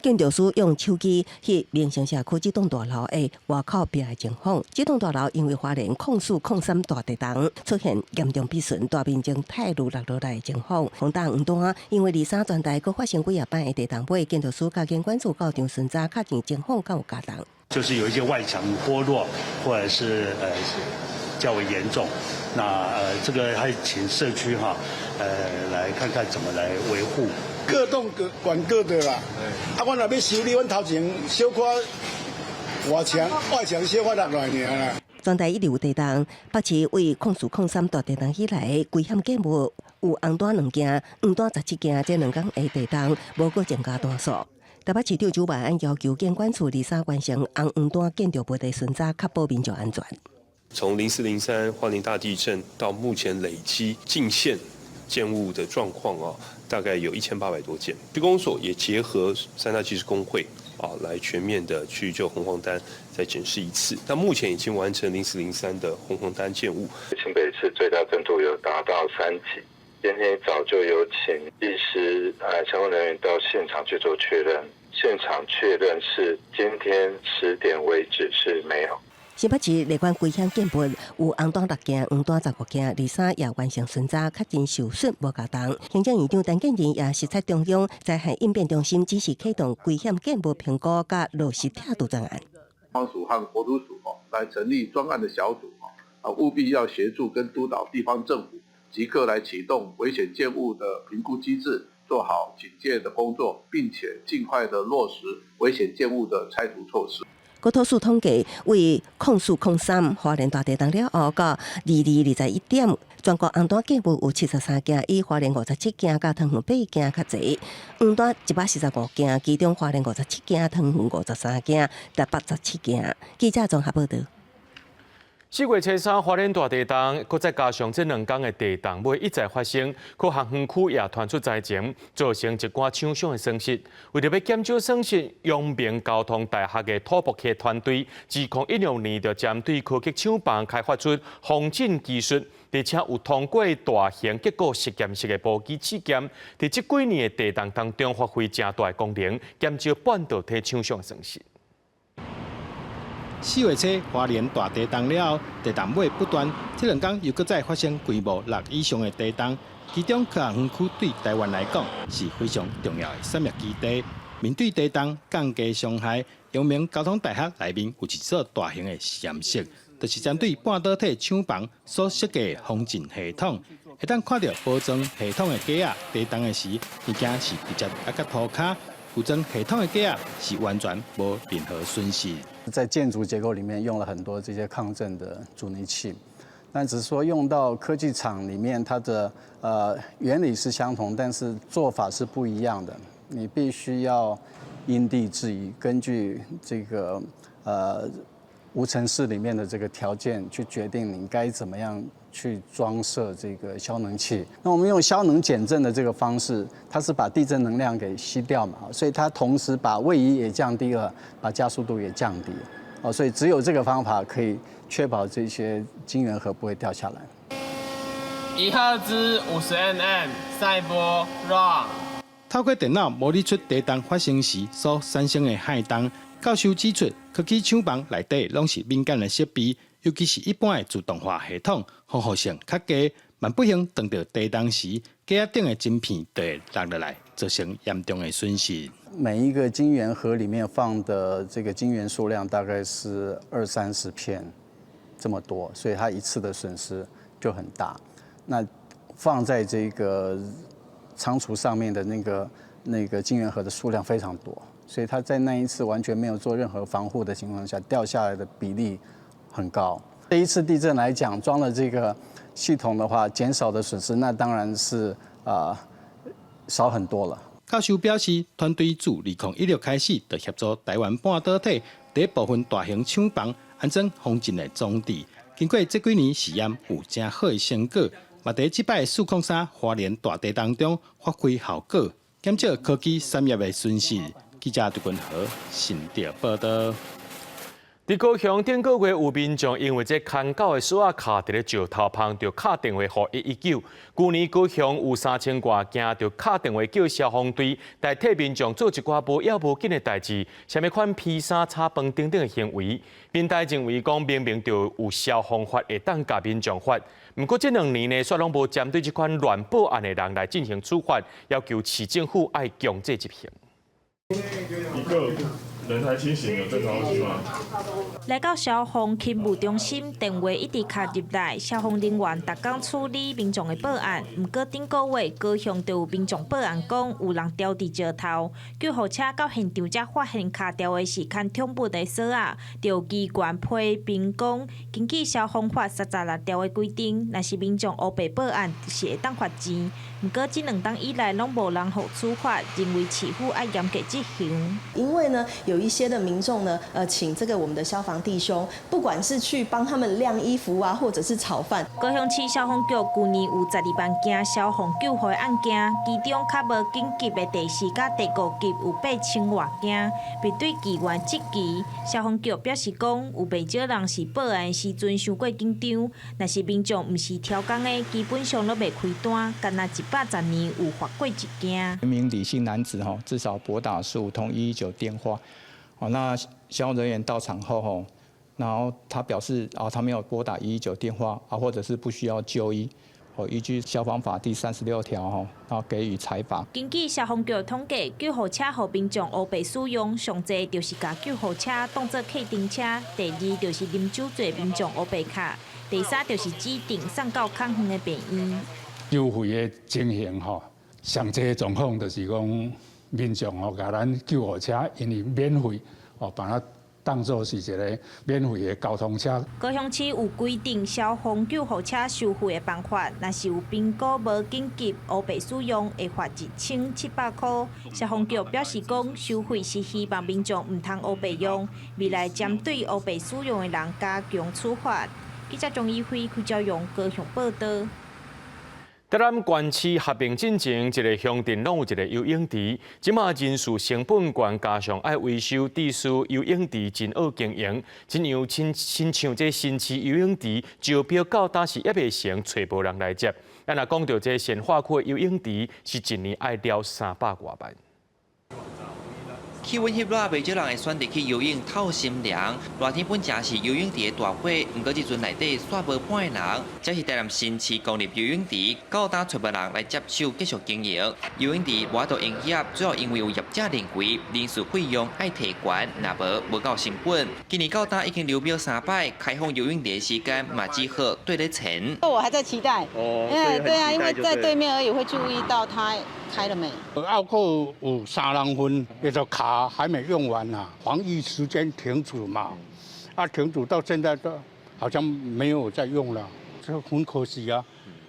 建築師用手機翕民生社區這棟大樓的外口壁的情況。這棟大樓因為花蓮04、03大地動出現嚴重毀損，大面積塌落落來的情況。紅單黃單，因為23全台閣發生幾若擺的地動尾，建築師佮建管處到場巡查，確認情況敢有加重。就是有一些外牆剝落，或者是較為嚴重，那這個還請社區哈，來看看怎麼來維護。各棟各管各的啦。啊，阮若欲修理，阮頭前小可外牆小可落來爾啦。全台一直有地動，北市為04、03大地動以來，危險建物有紅單兩件，黃單17件，這兩工的地動無閣增加單數。台北市長蔣萬安要求建管處23完成紅黃單建築物的巡查，確保民眾安全。從04、03花蓮大地震到目前累積禁限建物的狀況啊，大概有1800多件。區公所也結合三大技師公會啊，來全面的去就紅黃單再檢視一次。那目前已經完成04、03的紅黃單建物。新北市最大震度有達到3級，今天一早就有請技師相關人員到現場去做確認，現場確認是今天10點為止是沒有。新北市列管危險建物有紅單六件，黃單15件，23也完成巡查，確認受損無共動。行政院長陳建仁也視察中央災害應變中心，指示啟動危險建物評估佮落實拆除專案。方署和國土署哦，來成立專案的小組啊，務必要協助跟督導地方政府，即刻來啟動危險建物的評估機制，做好警戒的工作，並且盡快的落實危險建物的拆除措施。國土署統計，為04/03花蓮大地動了後，到22:21，全國紅單建物有73件，以花蓮57件，佮桃園8件較濟；黃單145件，其中花蓮57件，桃園53件，台北17件。記者綜合報導。4月初三，花蓮大地動，閣再加上這兩工的地動尾一再發生，科學園區也傳出災情，造成一寡廠商的損失。為著欲減少損失，陽明交通大學的土木系團隊，2016年就針對科技廠房開發出防震技術，而且有通過大型結構實驗室的模擬試驗，佇這幾年的地動當中發揮誠大的功能，減少半導體廠商損失。4月初，花蓮大地動了後，地動尾不斷，這兩工又閣再發生規模六以上的地動，其中科學園區對台灣來講是非常重要的產業基地。面對地動降低傷害，陽明交通大學內面有一所大型的實驗室，就是針對半導體廠房所設計的防震系統，會當看著包裝系統的架仔地動的時，物件是直接壓佮塗跤，有裝系統的架仔是完全無任何損失。在建築結構裡面用了很多這些抗震的阻尼器，但只是說用到科技廠裡面，它的原理是相同，但是做法是不一樣的。你必須要因地制宜，根據這個無塵室裡面的這個條件去決定你該怎麼樣去裝設這個消能器。那我們用消能減震的這個方式，它是把地震能量給吸掉嘛，所以它同時把位移也降低了，把加速度也降低。哦，所以只有這個方法可以確保這些晶圓盒不會掉下來。1赫茲50 mm 賽波 run。透過電腦模擬出地動發生時所產生的撼動。教授指出，科技廠房內底攏是敏感的設備，尤其是一般的自動化系統，防護性較低，萬不幸當著地動時，架仔頂的晶片就會落落來，造成嚴重的損失。每一個晶圓盒裡面放的這個晶圓數量大概是二三十片，這麼多，所以它一次的損失就很大。那放在這個倉儲上面的那個晶圓盒的數量非常多。所以它在那一次完全沒有做任何防護的情況下，掉下來的比例很高。這一次地震來講，裝了這個系統的話，減少的損失那當然是少很多了。教授表示，團隊自2016開始就協助台灣半導體佇部分大型廠房安裝防震的裝置。經過這幾年試驗，有誠好的成果，嘛佇這擺403花蓮大地動中發揮效果，減少科技產業的損失。記者杜君和新竹報導。佇高雄頂個月有民眾因為這牽狗的索仔卡佇咧石頭旁，就敲電話予119。舊年高雄有3000外件就敲電話叫消防隊來替民眾做一寡無要無緊的代誌，啥物款披衫、炒飯等等的行為。民代認為講明明就有消防法會當共民眾罰，毋過這兩年呢，卻攏無針對這款亂報案的人來進行處罰，要求市政府愛強制執行。一個人還清醒，有正常呼吸嗎？來到消防勤務中心，電話一直敲入來，消防人員逐工處理民眾的報案。毋過頂個月高雄就有民眾報案講有人牢佇石頭，救護車到現場才發現卡牢的是牽寵物的索仔，就機關批評講，根據消防法36條的規定，若是民眾烏白報案是會當罰錢。毋過這兩冬以來攏無人予處罰，認為市府愛嚴格執行。因為呢，有一些的民眾呢，請這個我們的消防弟兄，不管是去幫他們晾衣服啊，或者是炒飯。高雄市消防局舊年有12萬件消防救護案件，其中較無緊急的第四佮第五級有8000外件。面對議員質疑，消防局表示講，有袂少人是報案時陣傷過緊張，若是民眾毋是超工的，基本上攏袂開單，干焦110年有罰過一件。一名李姓男子至少撥打15通119電話，那消防人員到場後，然後他表示啊，他沒有撥打119電話啊，或者是不需要就醫。依據消防法第36條，然後給予裁罰。根據消防局統計，救護車予民眾烏白使用，上濟就是共救護車當做客陣車；第二就是啉酒醉民眾烏白敲；第三就是指定送到較遠的病院。收費的情形吼，上濟的狀況就是講民眾吼，共咱救護車因為免費哦，把它當做是一個免費的交通車。高雄市有規定消防救護車收費的辦法，若是有評估無緊急烏白使用，會罰1700塊。消防局表示講，收費是希望民眾毋通烏白用，未來針對烏白使用的人加強處罰。記者張一輝、柯昭勇高雄報道。台南縣市合併進前，一個鄉鎮攏有一個游泳池，這馬人事成本懸，加上愛維修，致使游泳池真惡經營，親像親親像這新市游泳池招標到今是猶未成，揣無人來接。咱若講著這善化區的游泳池，是一年愛了300外萬。氣溫翕熱，袂少人會選擇去游泳透心涼。熱天本正是游泳池的大火，毋過這陣內底煞無半个人。這是台南新市公立游泳池，到今揣無人來接手繼續經營。游泳池無法度營業，主要因為有業者認為人事費用愛提懸，若無無夠成本。今年到今已經流標三擺，開放游泳池的時間嘛只好對咧前。我還在期待，因為對啊，因為在對面而已，會注意到它開了沒？猶閣有三人份，那個卡還沒用完啊，防疫時間停止嘛，啊停止到現在都好像沒有在用了，這很可惜啊。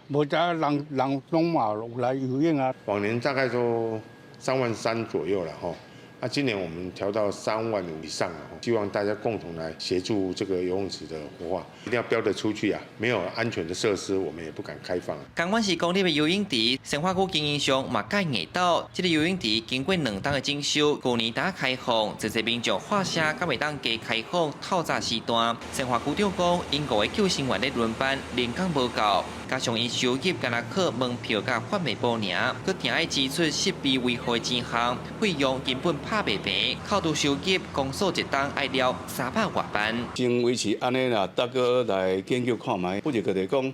無遮人人攏嘛有來游泳啊。往年大概都3萬3左右了吼，那今年我們調到3萬5以上了，希望大家共同來協助這個游泳池的活化，一定要標得出去啊！沒有安全的設施，我們也不敢開放。仝款是公立的游泳池，善化區經營商嘛蓋硬鬥，這個游泳池經過兩冬的整修，舊年才開放，濟濟民眾喊聲，敢會當加開放透早時段。善化區長講，𪜶五个救生員咧輪班，人工無夠，加上𪜶收入干焦靠門票佮販賣部爾，閣定愛支出設備維護的錢項，費用根本拍袂平，扣除收入，公所一冬愛了300外萬。先維持按呢啦，逐閣來研究看覓，不是閣咧講，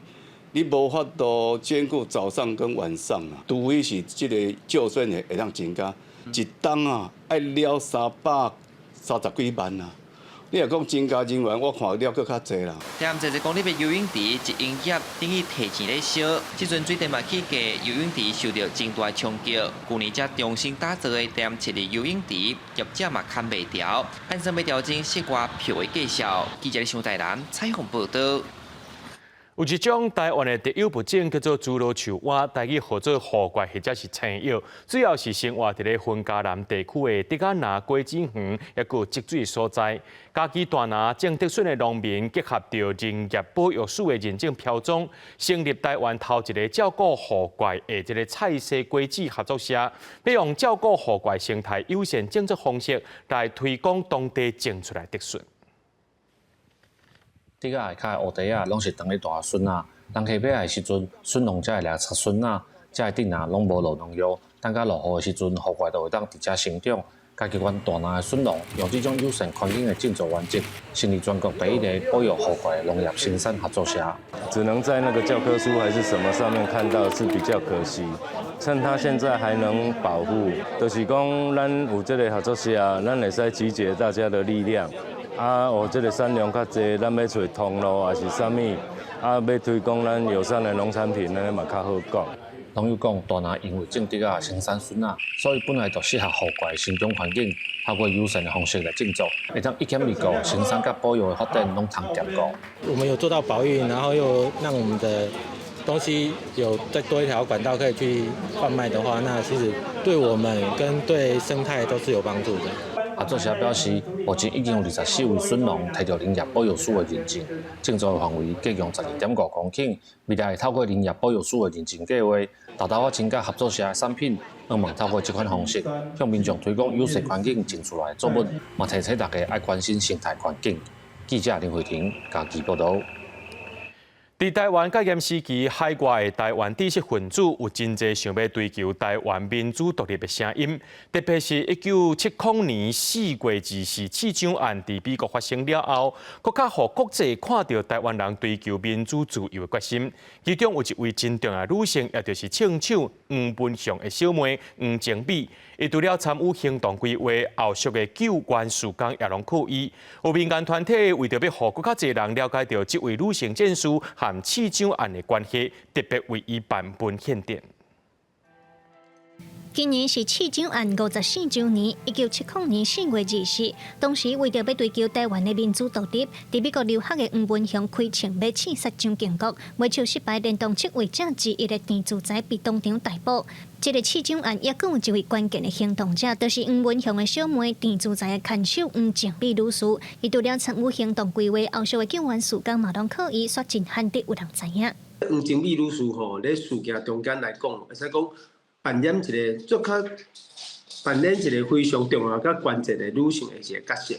你無法度兼顧早上跟晚上啊，除非是這個救生的會當增加，一冬啊愛了330幾萬啊。你若講增加人員，我看了閣較濟啦。台南濟濟公立的游泳池一營業，等於提錢咧燒。這陣水電嘛起價，游泳池受著真大衝擊。舊年才重新打造的台南七里游泳池，業者嘛崁袂牢，按算欲調整室外票的價數。記者張台南採訪報導。有一種台灣的特有物種叫做侏羅樹蛙，台語號做虎怪或者是青蛹，主要是生活佇咧雲嘉南地區的竹仔林、果子園，抑閣積水所在。家己大林種竹筍的農民結合著林業保育署的認證標章，成立台灣頭一个照顧虎怪的這个菜西果子合作社，欲用照顧虎怪生態友善種植方式來推廣當地種出來竹筍。竹仔下跤的烏地仔，攏是當咧大筍仔。人溪尾的時陣，筍農才會來插筍仔，這个頂仔攏無落農藥，等到落雨的時陣，虎怪就會當佇遮生長。家己阮大林的筍農用這種友善環境的種植原則，成立全國第一个保育虎怪的農業生產合作社。只能在那個教科書還是什麼上面看到，是比較可惜。趁它現在還能保護，就是講咱有這个合作社，咱會使集結大家的力量。啊，哦，這个產量較濟，咱欲揣通路抑是啥物，啊，欲推廣咱友善的農產品，按呢嘛較好講。農友講，大林因為種竹仔生產筍仔，所以本來就適合虎怪生長環境，透過友善的方式來種植，會當一兼二顧，生產佮保育的發展攏通兼顧。我們有做到保育，然後又讓我們的東西有再多一條管道可以去販賣的話，那其實對我們跟對生態都是有幫助的。合作社表示，目前已經有24位筍農提著林業保育師的認證，種植的範圍計共12.5公頃。未來會透過林業保育師的認證計劃，大大增加合作社的產品，希望透過這款方式向民眾推廣友善環境種出來的作物，嘛提醒大家愛關心生態環境。記者林慧婷嘉義報導。佇台灣戒嚴時期，海外的台灣知識分子有真濟想欲追求台灣民主獨立的聲音，特別是1970年4月24刺蔣案佇美國發生了後，閣較予國際看著台灣人追求民主自由的決心。其中有一位真重要的女性，也就是槍手黃文雄的小妹黃靜美。伊除了參與行動規劃，後續的救援事工也攏靠伊。有民間團體為著欲予閣較濟人了解著這位女性戰士和刺蔣案的關係，特別為伊辦文獻展。今年是刺蔣案54週年，1970年4月24，當時為著欲追求台灣的民主獨立，佇美國留學的黃文雄開槍欲刺殺蔣經國，袂笑失敗，連同七位者之一的鄭自才被當場逮捕。這个刺蔣案抑閣有一位關鍵的行動者，就是黃文雄的小妹鄭自才的牽手黃靜美女士。伊除了參與行動規劃，後續的救援事工嘛，攏靠伊，煞真罕得有人知影。黃靜美女士吼，佇事件中間來講，會使講扮演一个足較扮演一个非常重要佮關鍵的女性的一个角色。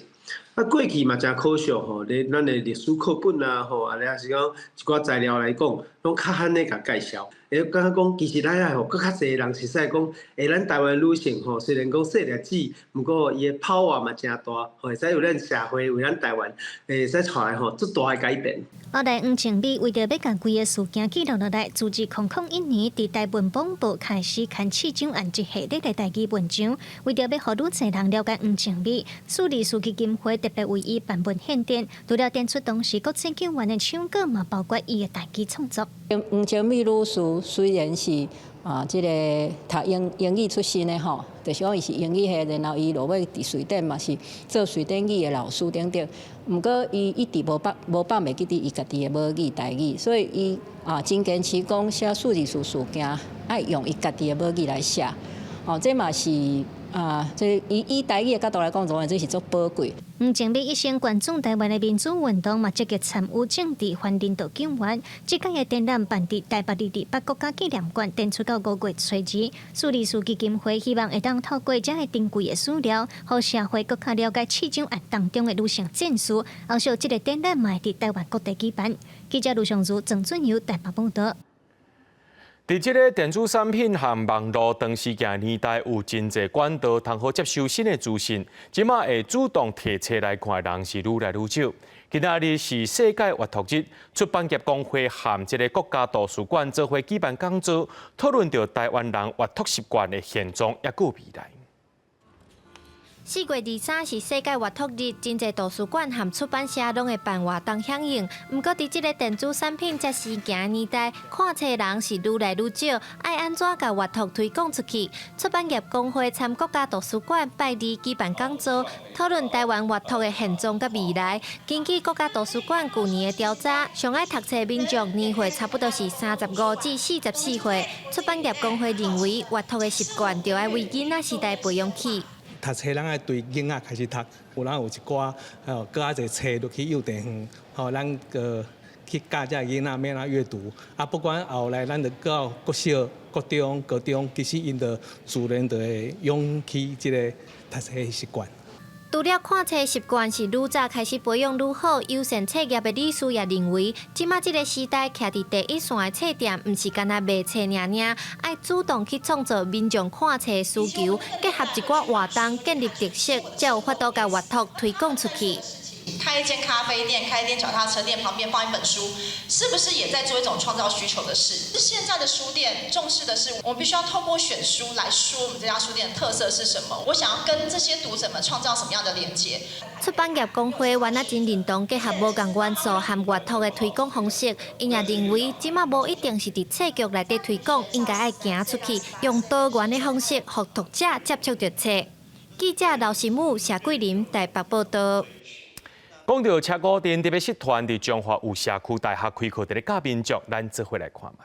啊，過去嘛誠可惜吼，佇咱的歷史課本啊吼，啊，抑是講一寡材料來講，攏較罕咧共介紹。會感覺講，其實咱愛予閣較濟人熟悉講，咱台灣女性吼，雖然講細粒子，毋過伊的 power 嘛誠大，吼，會使為咱社會、為咱台灣，會使帶來吼足大的改變。後來黃靜美為著欲共規个事件記錄落來，自2001年佇台文廣報開始刊刺蔣案一系列的台語文章，為著欲予愈濟人了解黃靜美，四二四基金會特別為伊辦文獻展，除了展出當時國際救援的手稿，嘛包括伊的台語創作。黃靜美女士雖然是啊，這个讀英語出身的吼，就是講伊是英語系，然後伊落尾佇瑞典嘛是做瑞典語的老師等等。毋過伊一直無放袂記佇伊家己的母語台語，所以伊啊真堅持講寫四二四事件，愛用伊家己的母語來寫。哦，這嘛是啊，這以台語的角度來講，當然這是足寶貴。黃靜美一生關注台灣的民主運動，嘛積極參與政治反人道救援。這屆的展覽辦佇台北228國家紀念館，展出到5月初2。四二四基金會希望會當透過這个珍貴的史料，予社會閣較了解刺蔣案當中的女性戰士。後續這个展覽嘛會佇台灣各地舉辦。記者盧尚如、鄭俊友台北報導。佇這个電子產品和網路長時間年代，有真濟管道通好接收新的資訊。這馬會主動提冊來看的人是愈來愈少。今仔日是世界閱讀日，出版業公會和這个國家圖書館做伙舉辦講座，討論著台灣人閱讀習慣的現狀，抑閣未來。4月23是世界閱讀日，真濟圖書館和出版社攏會辦活動響應。毋過，佇這个電子產品遮時行的年代，看冊人是愈來愈少，愛按怎共閱讀推廣出去？出版業公會參國家圖書館拜二舉辦講座，討論台灣閱讀的現狀佮未來。根據國家圖書館舊年的調查，上愛讀冊民眾年歲差不多是35至44歲。出版業公會認為，閱讀的習慣著愛為囡仔時代培養起。讀冊咱愛對囡仔開始讀，有人有一寡吼，閣較濟冊落去幼稚園，吼，咱閣去教這囡仔欲按怎閱讀。啊，不管後來咱就到國小、國中、高中，其實𪜶就自然就會養起這个讀冊的習慣。除了看冊習慣是愈早開始培養愈好，友善冊業的理事也認為，這馬這个時代徛佇第一線的冊店，毋是干焦賣冊爾爾，愛主動去創造民眾看冊的需求，結合一寡活動建立特色，才有法度共閱讀推廣出去。開一間咖啡店，開一間腳踏車店，旁邊放一本書，是不是也在做一種創造需求的事？現在的書店重視的是，我們必須要透過選書來說我們這家書店的特色是什麼。我想要跟這些讀者們創造什麼樣的連接？出版業公會原來真認同結合無仝元素和閱讀的推廣方式，𪜶也認為這馬無一定是佇冊局內底推廣，應該愛行出去，用多元的方式，予讀者接觸著冊。記者劉新武、謝桂林台北報導。講著車鼓亭特別社團佇彰化有社區大學開課，佇咧教民眾，咱做伙來看覓。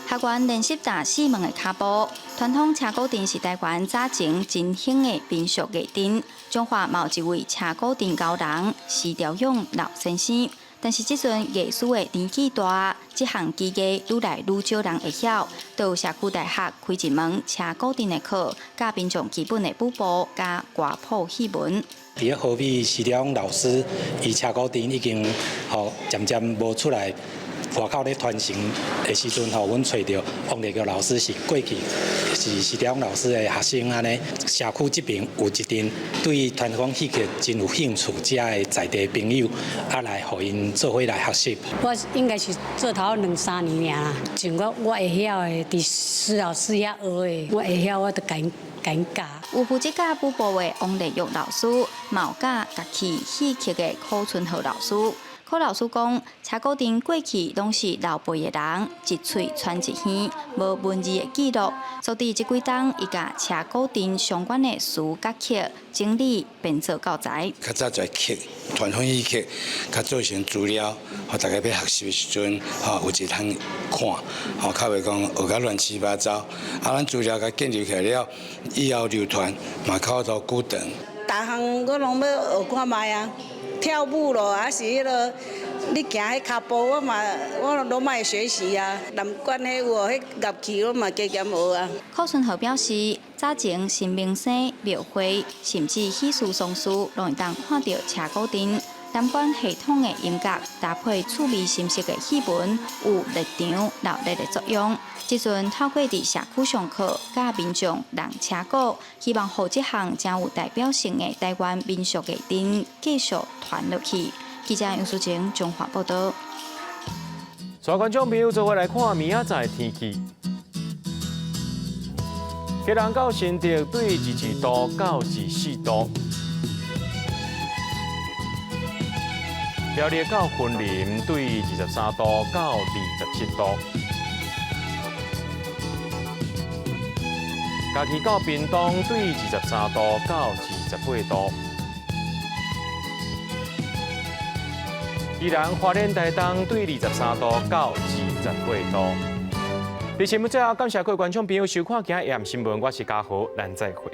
學学员练習踏四門的跤步。傳統車鼓陣是台灣早前真興的民俗藝陣。彰化嘛有一位車鼓陣高人施朝勇老先生，但是這陣藝師的年紀大，這項技藝愈來愈少人會曉。就有社區大學開一門車鼓陣的課，教民眾基本的舞步佮歌譜戲文。佇咧好比施朝勇老師，伊車鼓陣已經吼漸漸無出來外口咧傳承的時陣吼，阮揣著王麗玉老師是過去是施朝勇老師的學生按呢，社區這邊有一陣對傳統戲曲真有興趣遮的在地朋友，啊來予𪜶做伙來學習。我應該是做頭兩三年爾啦，像我我會曉的，佇施老師遐學的，我會曉我就共𪜶共𪜶教。有負責教舞步的王麗玉老師，嘛有教樂器戲曲的柯春和老師。柯老師講，車鼓陣過去攏是老輩的人一喙傳一耳，無文字的記錄。所以這幾冬，伊共車鼓陣相關的詞佮曲整理編做教材。較早在曲傳統戲曲，較做成資料，予大家欲學習的時陣，吼有一通看，吼較袂講學甲亂七八糟。啊，咱資料共建立起來了，以後流傳嘛較有久長。逐項我攏欲學看覓啊！跳舞咯，還是彼个你行彼跤步，我嘛我攏愛學習啊。南管彼有無？彼樂器我嘛加減學啊。柯順和表示，早前神明生、廟會，甚至喜事喪事，攏會當看著車鼓陣。南管系統的音樂搭配趣味深色的戲文，有熱場鬧熱的作用。這陣透過佇社區上課，教民眾弄車鼓，希望予這項誠有代表性的台灣民俗藝陣繼續傳落去。記者楊淑晴彰化報道。所有觀眾朋友，做伙來看明仔載天氣。基隆到新竹對22度到24度。苗栗到雲林對23度到27度，嘉義到屏東對23度到28度，宜蘭花蓮台東對23度到28度。佇節目最後，感謝各位觀眾朋友收看今日的新聞，我是嘉豪，咱再會。